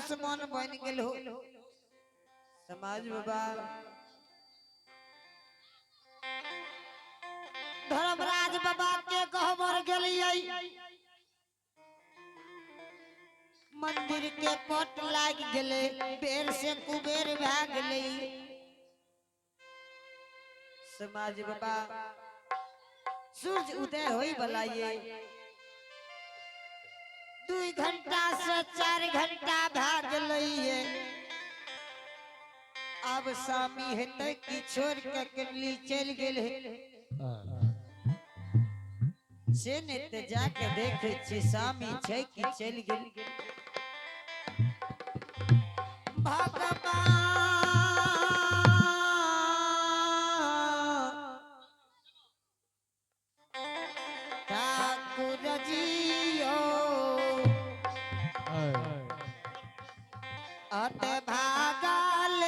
दुश्मन बन गेल हो। समाज बाबा धर्मराज बाबा के गहबर गेलियै, मंदिर के पट लाग गेले, बेर से कुबेर भए गेलै। समाज बाबा सूर्य उदय होई वाला ये 2 घंटा से 4 घंटा भए गेलै ये। अब स्वामी हेतै कि छोड़ के केली चलि गेल है, से नहि तऽ जाके देखै छी स्वामी छै कि चलि गेल। भगवान ठाकुर जियो अत भागल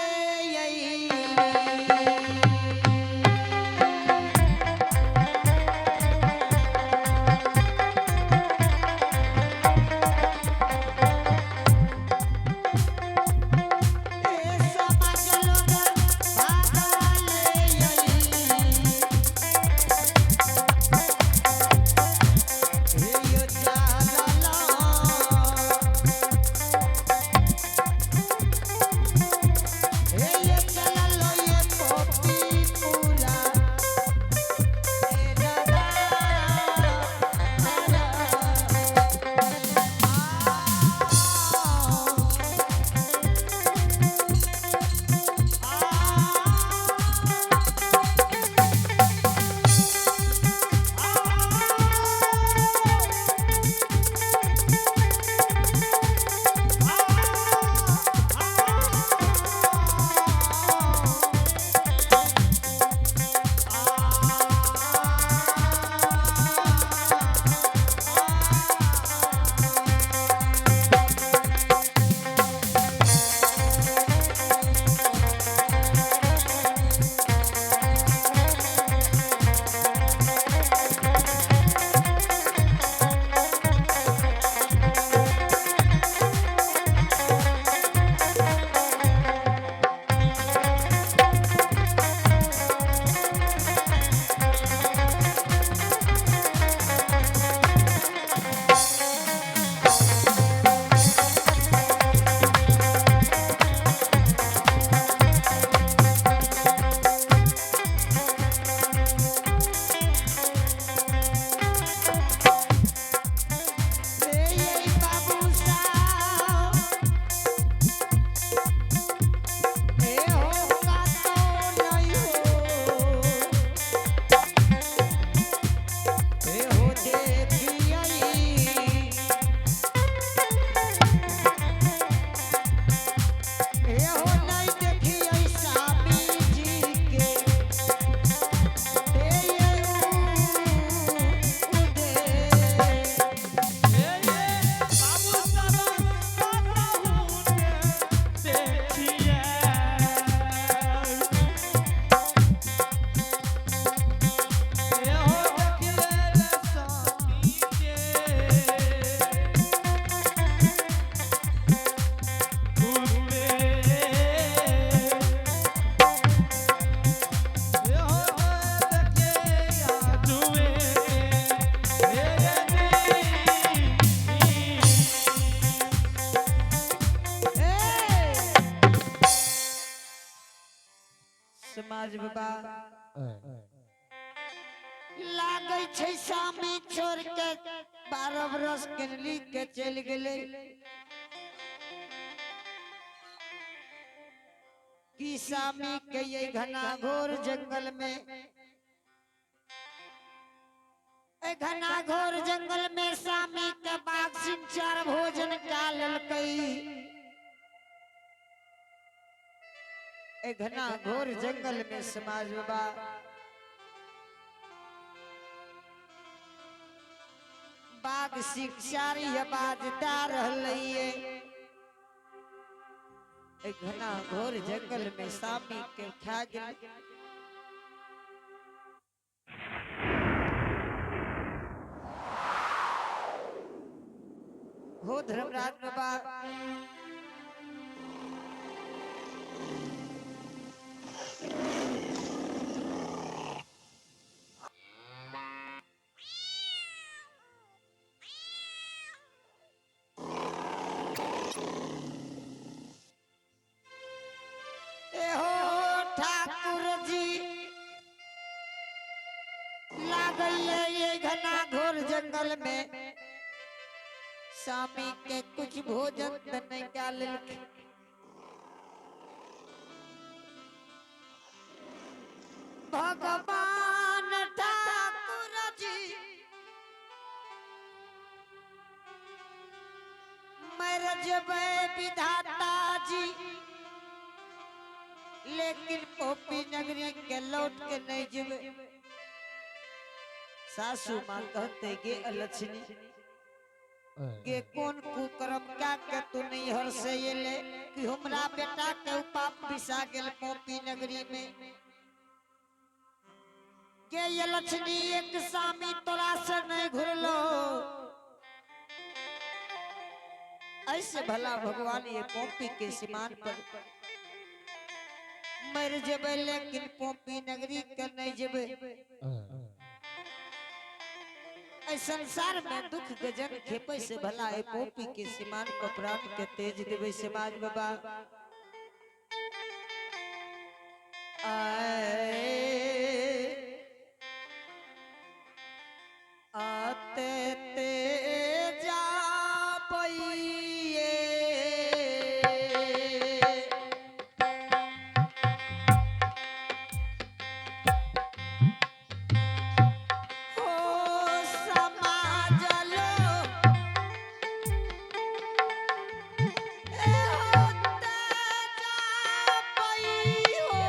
समाज बाबा लागै छै स्वामी छोड़ के 12 बरस केनली के चलि गेलै। कि स्वामी के ये घना घोर जंगल में, घना घोर जंगल में स्वामी के बाघ सिंह चार भोजन का ललकै। घना घोर जंगल में समाज बाबा बाघ शिक्षारी आवाज दे रहलै। घना घोर जंगल में स्वामी के खा गेल। हो धर्मराज बाबा जंगल में स्वामी के कुछ भोजन त नहीं का लेलखिन। भगवान ठाकुर जी मर जबै विधाता जी, लेकिन पोपी नगरी के लौट के नहीं जबे। सासू माँ कहते गे अलक्ष्मी गे कौन कुकर्म क्या के तू नहीं हर से ये ले कि हमरा बेटा के पाप पिसा गेल पोपी नगरी में। गे ये लक्ष्मी एक सामी तोरा से नहीं घुरलो, ऐसे भला भगवान ये पोपी के सीमान पर मर जबे, लेकिन पोपी नगरी के नहीं जबे। संसार में दुख गजन खेपे से भला है पोपी के सीमान पर प्राण के तेज देवे समाज बाबा। आए आते ते जा पइये हो समाज लो ए होते जा पई हो।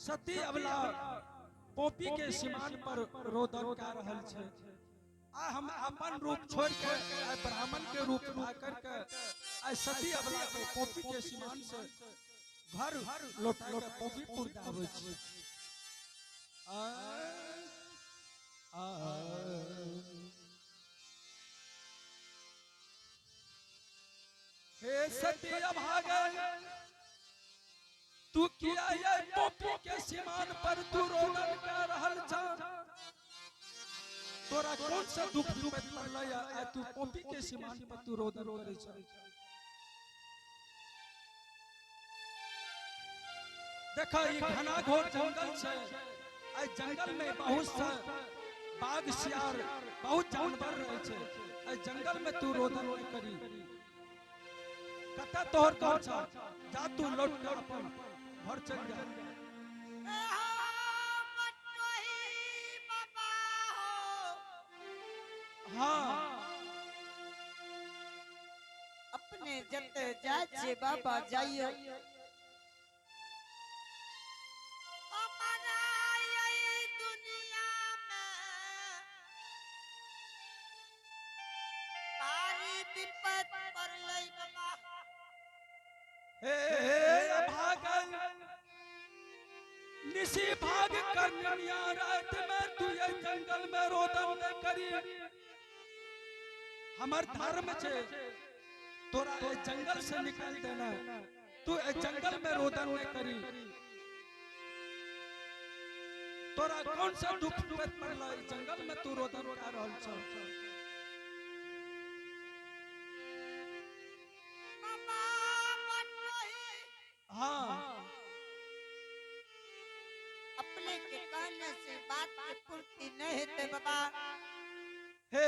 सती अबला पोपी के सीमान पर रोदन का रहल छे। आ हम अपन रूप छोड़ के आ ब्राह्मण के रूप धा करके आ सती अबला के पोपी के सीमान से घर लौटा के पोपीपुर आबै छी। आ आ हे सती अभागल, तू किया ये पोपी के सीमान पर तू रोदन कर रहल छा? तोरा कौन सा दुख विपद पड़लै आ तू पोपी के सीमान पर तू रोदन करै छा? देखा ई घना घोर जंगल छै, एहि जंगल में बहुत सा बाघ सियार बहुत जानवर रहै छै। एहि जंगल में तू रोदन नहीं करी। कतऽ तोहर घर छौ? जा तू लौट के अपन घर चल जा। हाँ अपने जते जाय छे बाबा जाइयो। हमारा यही दुनिया में भारी विपद पड़लै बाबा। हे अभागल, निशी भाग करनिया रात में तू ये जंगल में रोदन न करी। हमर धर्म छे तोरा ए जंगल से निकाल देना, तू ए जंगल में रोदन न करी। तोरा कौन सा दुख विपद पड़लै जंगल में तू रोदन कर रहल छौ? बाबा बटोही, हाँ अपने के कहने से बात के पूर्ति नहीं हेतै बाबा। हे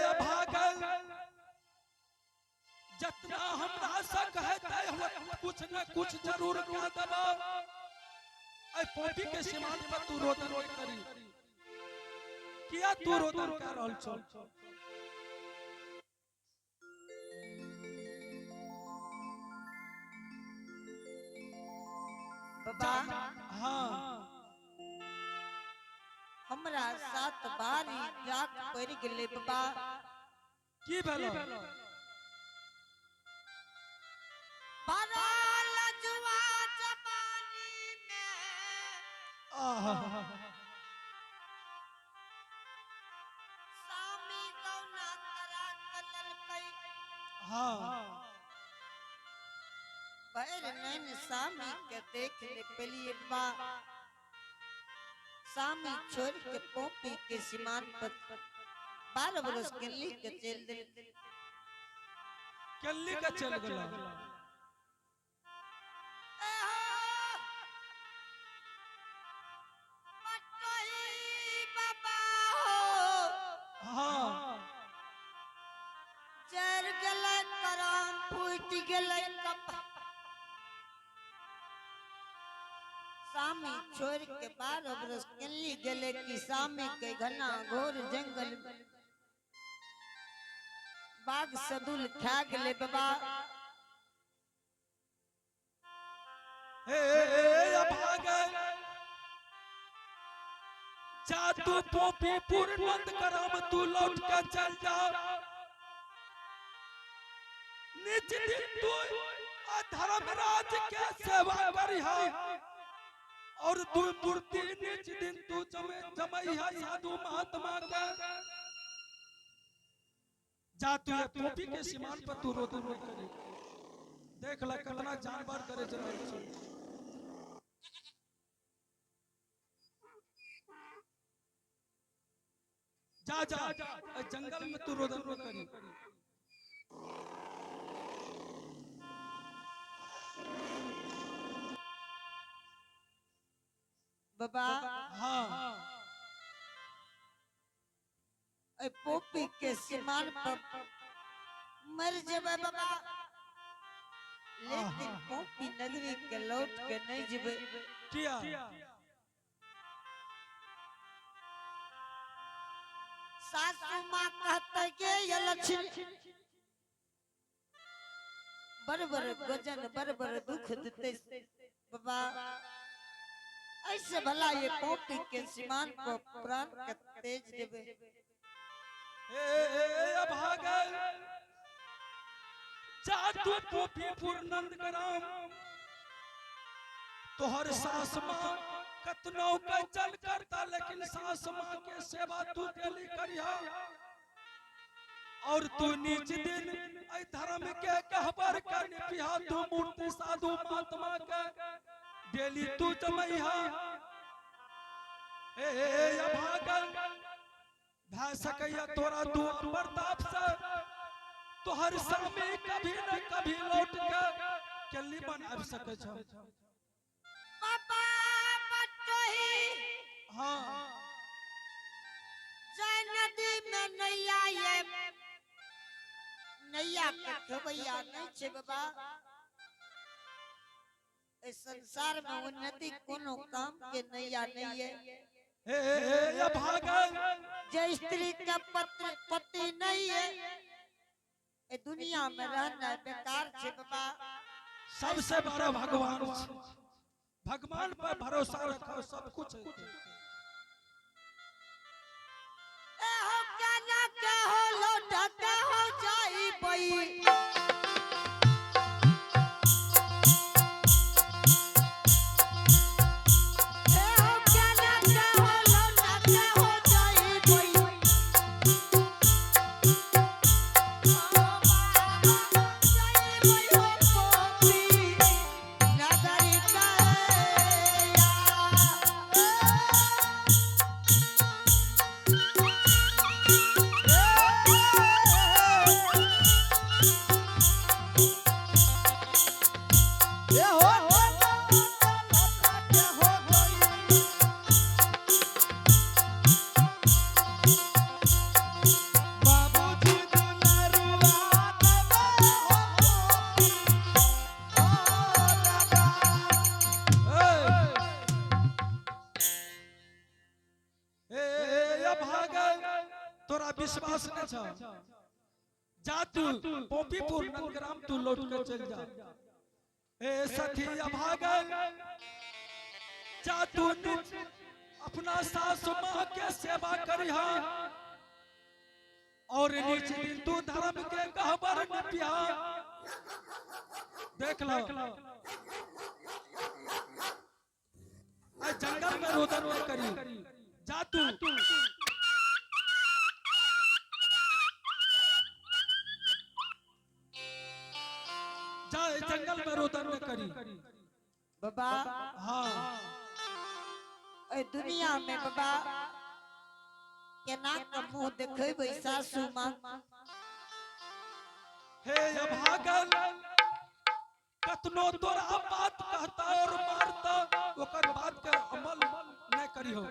अभागल, जितना हमरा शक हेतै कुछ न कुछ जरूर कह देबो। ऐ पोपी के सीमान पर तू रोदन नहीं करी। किया तू रोदन कर रहल छौ? बाबा हाँ हमरा 7 बारी जाग पड़ गेलै बाबा। की भेलो? बड़ा लजुआ जवानी में आहा सामी गौना करा के ललकै। हाँ भैर नैन सामी के देख ले पेलिए बा। सामी छोड़ के पोपी के सीमान पर 12 बरस केली के चल दिल। केली के चल गेल। बाबा हो हाँ जर गेलै करम फूटि गेलै कप। सामी छोड़ के 12 बरस केली गेलै कि सामी के घना घोर जंगल बाघ सदुल खा गेलै बाबा। हे अभागल, जा तू पोपीपुर नंद करम तू लौट के चल जा। निज दिन तू धर्मराज के सेवा करिहा और तू मूर्ति निज दिन तू जमे जमैहा साधु महात्मा के। जा तू ये पोपी के सीमान पर तू रोदन नहीं करी। देख ल कितना जानवर करे चल छे। जा जा जंगल में तू रोदन नहीं करी। बाबा हाँ ए पोपी के सीमान पर मर जेबै बाबा, लेकिन पोपी नगरी के लौट के नहीं जेबै। किया? सासू माँ कहते के ये लक्ष्मी बड़ बड़ गजन बड़ बड़ दुख देते बाबा। ऐसे भला ये पोपी के सीमान पर प्राण के तेज देवे। ए ए अभागल, जा तू पोपीपुर नंदग्राम, तोहर सास माँ कतनो के चल करता, लेकिन सास माँ के सेवा तू डेली करिहा। और तू नीच दिन ऐ धर्म के कहबर कर निपिहा, तू मूर्ति साधु महात्मा के डेली तू जमैहा। ए ए अभागल, भै सकैया तोरा तू प्रताप से तोहर स्वामी कभी न कभी लौट के केली बन आबि सकै छ। बाबा बटोही, हाँ, जय नदी में नैया, ये नैया के खेबैया नहीं छे बाबा। इस संसार में उन्नति कोनो काम के नैया नहीं है। ए ए अभागल, जे स्त्री का पत्र पति नहीं है, ए दुनिया में रहना बेकार छे बाबा। सबसे बड़ा भगवान छे। भगवान पर भरोसा रखो, सब कुछ है। ए हो काना के हो लोटा के हो जाई बई। ए हो काना के हो लोटा के हो जाई बई। ओ बाबा जाई बई हो पोपी नगरी का या। ए ए अभागल, तोरा विश्वास नहीं छ, जा तू पोपीपुर नंदग्राम तू लौट के चल जा। ए सखी अभागल, जा तू निज अपना सासु माँ के सेवा करिहा, और नीच दिन तू धर्म के गहबर निपिहा। देख लो, आ जंगल में रोदन नहीं करी, जा तू। जा ए जंगल में रोदन नहीं करी बाबा। हाँ, ए दुनिया में बाबा केना के मुंह देखेबै सासू माँ। हे अभागल, कतनो तोरा बात कहता और मारता, ओकर बात के अमल नहीं करिहो।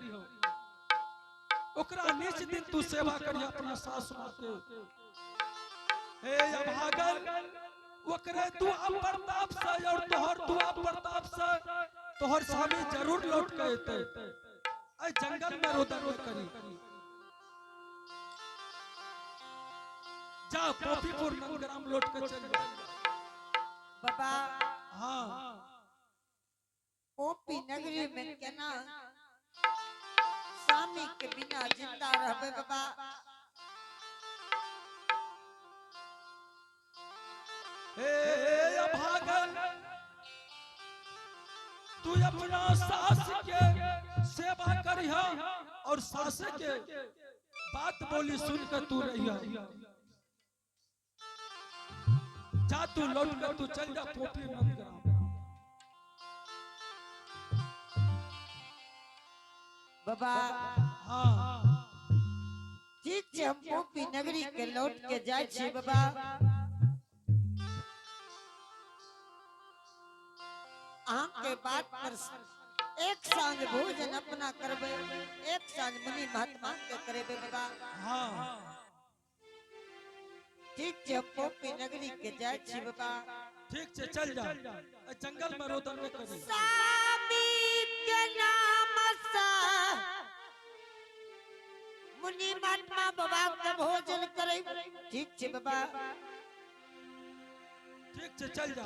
ओकरा नीच दिन तू सेवा करिह अपना सासु माँ के। हे अभागल, ओकरे दुआ प्रताप से और तोहर दुआ प्रताप से तोहर स्वामी जरूर लौट के अयतै। ऐ जंगल में रोदन नहीं करी, जा पोपीपुर नंदग्राम लौट के चल जा। बाबा, हाँ, पोपी नगरी में केना स्वामी के बिना जिंदा रहबे बाबा। ए अभागल, तू अपना सास के सेवा करिहा और सास के बात बोली सुन के तू रहिहा। जा तू लौट कर तू चल जा पोपी नंदग्राम। बाबा, हाँ, ठीक छै, हम पोपी नगरी के लौट के जाय छी बाबा। अहाँ के बात पर एक साँझ भोजन अपना करबै, एक साँझ मुनि महात्मा के करेबै बाबा। हाँ, ठीक छै, हम पोपी नगरी के जाय छी बाबा। ठीक छै, चल जा, ए जंगल में रोदन नहीं करी। स्वामी के नाम से मुनि महात्मा बाबा के भोजन करे। ठीक छै बाबा। ठीक छै, चल जा।